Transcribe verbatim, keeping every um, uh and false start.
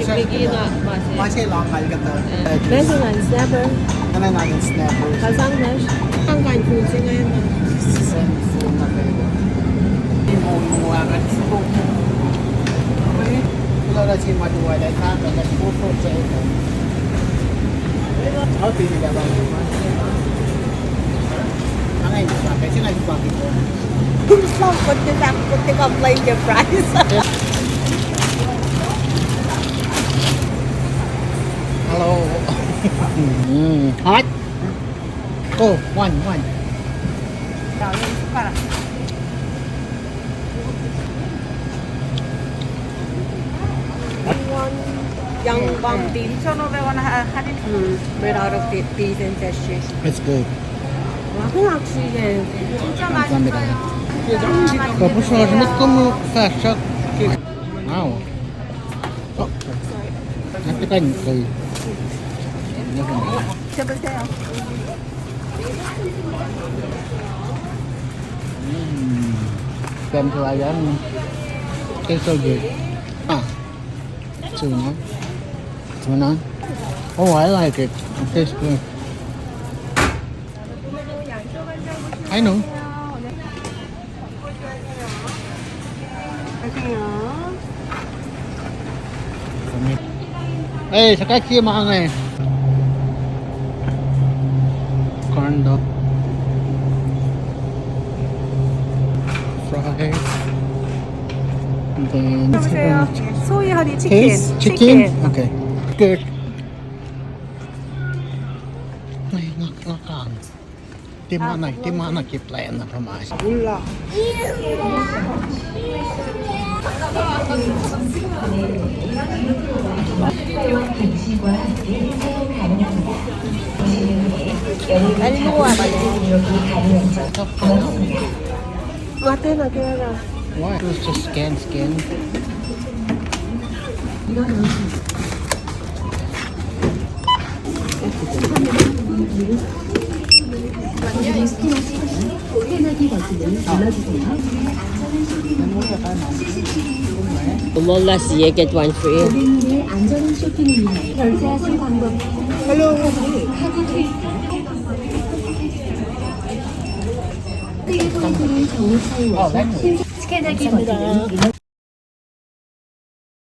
Pigina mase. Mase lang kal kata. Mase ngan snapper. Ngan ngan snapper. Kasang nash. Ang kain food sing ngayon na. Same food na kayo. Imo mo akan sukok mo. Kulo na si matuwa na ta na sukok sa ito. How do you get on? Ang ay sa kasi nagpapakita. Gusto ko, put the back, put the complaint your price. Hello. Mm, hot? Oh, one, one. One young bum tea. Mm, made out of the peas and veggies. It's good. Wow, actually, yeah. 진짜 감사합니다. Wow. Oh. Sorry. Not the kind of food. Never mind. Mm. Tempura yan. Tastes so good. Ah. Tuna. Tuna. Oh, I like it. It tastes good. I know. Eh, sakaki ma nga. Corn dog. Fries. And then 여보세요. Soy honey chicken. Taste chicken? Chicken. Okay. Good. Ay, ngak, ngak ang. Timuh na, timuh na ke plan na pa mas. Ulla. Ngate na ke ra. Why? It was just scan, scan. Lola siye get one free. Hello.